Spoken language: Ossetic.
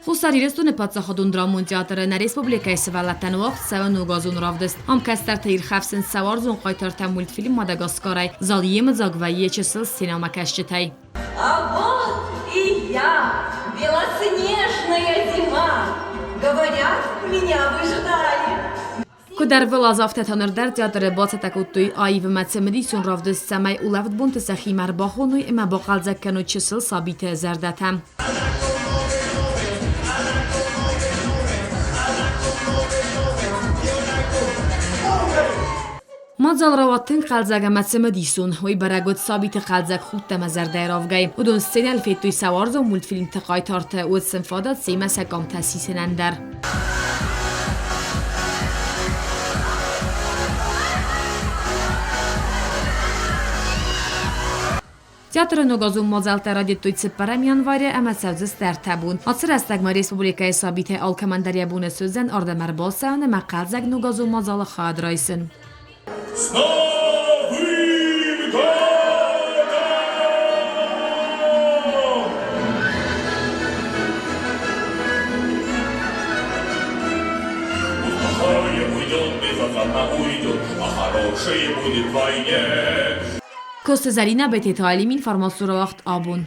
Хуссар Ирыстоны паддзахадон драмон театры нӕ республикӕйы сывӕллӕттӕн уагъд цӕуы ногазон равдыст. Ам кӕстӕртӕ ирхӕфсынц сӕ уарзон хъайтартӕ мультфильм «Мадагаскар-ӕй». Зал йемыдзаг вӕййы чысыл сценӕмӕкӕсджытӕй. А вот и я, белоснежная зима. Говорят, меня вы ждали. Куыд ӕрвылаз, афтӕ та ныр дӕр театры бацӕттӕ кодтой аив ӕмӕ цымыдисон равдыст, цӕмӕй улӕфт бонты сӕхимӕ ӕрбахоной ӕмӕ бахъӕлдзӕг кӕной чысыл сабиты зӕрдӕтӕ. Мадзал рауад тынг хъӕлдзӕг ӕмӕ цымыдисон. Уый бӕрӕг уыд сабиты хъӕлдзӕг худт ӕмӕ зӕрдӕйы равгӕй. Уыдон сценӕйыл федтой сӕ уарзон мультфильмты хъайтарты, уыд сын фадат семӕ сӕ къамтӕ сисынӕн дӕр. Театры ногазон мадзӕлттӕ райдыдтой цыппӕрӕм январы ӕмӕ цӕудзысты ӕртӕ бон. Ацы рӕстӕгмӕ республикӕйы сабитӕй алкӕмӕн дӕр йӕ бон суыдзӕн ардӕм ӕрбацӕуын ӕмӕ хъӕлдзӕг ногазон мадзалы хайад райсын. С Новым годом! Плохое уйдет, безотрадно уйдет, а хорошее будет вдвойне. Коцты Зӕринӕ, Бететы Алим, информацион рауагъд «Абон».